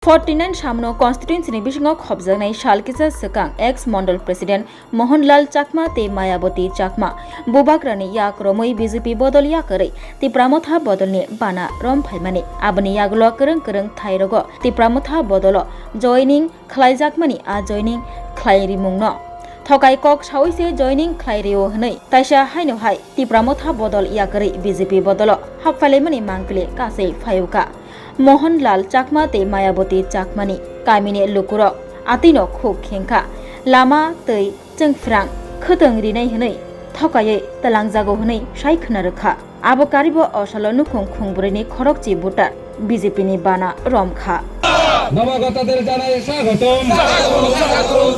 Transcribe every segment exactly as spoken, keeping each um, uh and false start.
Forty nine Samno constituency ni bisingo khopjaknai sal kisa swkang ex Mondol President Mohanlal Chakma tei Mayawati Chakma bubagrani yak romwi B J P bodol yakarwi Tipra Motha bodolni bana rom phaimani. Aboni yagulo kwrwng kwrwng thairogo Tipra Motha bodolo joining khlaijakmani a joining khlai rimungno thokai kok sawi se joining khlai rio hwnwi taisa haino hai Tipra Motha bodol yakarwi B J P bodolo happhailaimani mangpili kasai phaiuka. Mohanlal Chakma tei Mayawati Chakmani kamini lukurok atwino khuk khengkha. Lama tei chwngphrang khwtwng rinai hwnwi thokaiwi twlangjago hwnwi sai khwna rwkha. Abo karibo o salo nukhung khungbwrwini khorokchi voter B J P ni bana romkha. নবাগতদের জানাই স্বাগতম।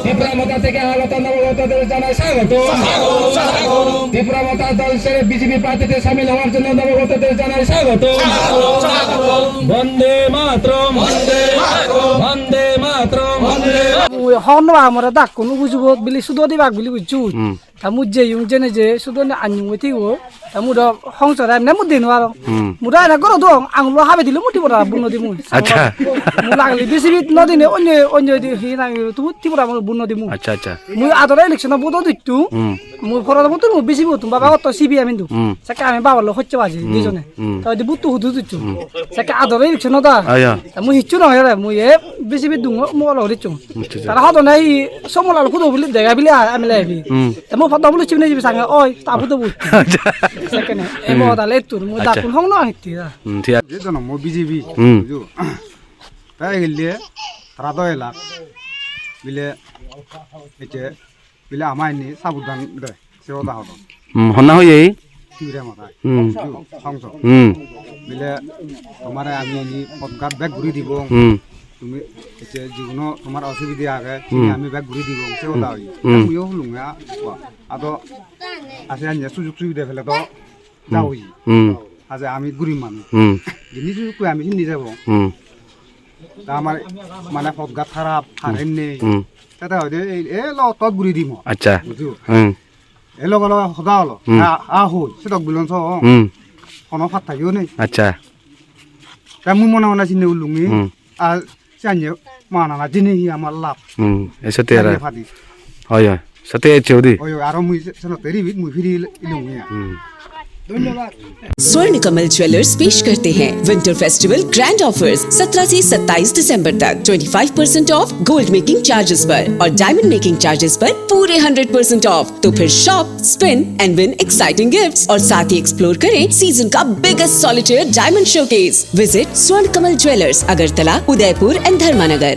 ত্রিপুরা মোর্চা থেকে আগত নবাগতদের জানাই স্বাগতম। ত্রিপুরা মোর্চা দল ছেড়ে বিজেপি পার্টিতে সামিল হওয়ার জন্য নবাগতদের জানাই স্বাগতম। বন্দে মাতরম। বন্দে মাতরম। Mui hon no amore dak kunu bujibo bili sudo di bak bili buju. Hmm. Tamu je yung jene je sudo ni anyung weti wo. Tamu do hong sora ne mu din waro. Hmm. Mu da na goro do ang lo habe dilo mu tibora bunno di mu. Acha. Mu lagli bisi bit no dine onyo onyo di hi na tu tibora mu bunno di mu. Acha acha. Mu adora election bodo dittu. Hmm. Mu pora bodo mu bisi bodo baba to C B I mindu. Hmm. Saka ami baba lo hocche baji Hmm. dijone. Hmm. To di butu hudu dittu. Hmm. Saka adora election da. Aya. Mu hichu no yare mu ye bisi bit dungo mu lo richung. Acha acha. Tara hodo nai somolal kudo bili dega bili a amle bi. Hmm. Tamo photo bulu chibne jibi sanga oi ta photo bu. Acha. Sekene emo da le tur mu da Acha. Kun hong no ang ti da. Hmm, thik. Je jono mo B J P. Hmm. Bujo. Ta gele tara do elak. Bile eche bile amai ni sabudan de. Se oda hodo. Hmm, honna hoye. Tibire mata. Hmm. Bujo. Hongso. Hmm. Bile tomare ami ni podcast back guri dibo. Hmm. Tumi eche jiguno tomar osubide age, Hmm. tumi ami back guri dibo. Se oda hoye. Hmm. Muyo hulunga. Ado ase anya sujuk subide phele do. Hmm. Jawi. Hmm. Aje ami guri manu. Hmm. Jini ju ku ami hindi jabo. Hmm. Ta amar mane pot gat harap, harap nei. Hmm. Tata hoide e lo tot guri dimo. Acha. Bujo. Hmm. E lo galo hoda lo. Hmm. A, a ho, se dok bilon so. Hmm. Kono phat thayo nei. Acha. Ta mu mona mona sinne ulungi. Hmm. A sanye mana na jini hi amar lap. Hmm, esa te ara. Sanye phadi. Oi, oi. Sate chodi. Oi, oi, aro mui se-, seno teri bit mui phiri ilung ya. Hmm. स्वर्ण कमल ज्वेलर्स पेश करते हैं winter festival grand offers. सत्रह से सत्ताईस दिसंबर तक twenty five percent of gold making charges पर और डायमंड मेकिंग चार्जेस पर पूरे हंड्रेड परसेंट ऑफ। तो फिर shop, spin and win exciting gifts और साथ ही एक्सप्लोर करें सीजन का biggest solitaire diamond showcase. Visit स्वर्ण कमल ज्वेलर्स, अगरतला, उदयपुर एंड धर्मानगर।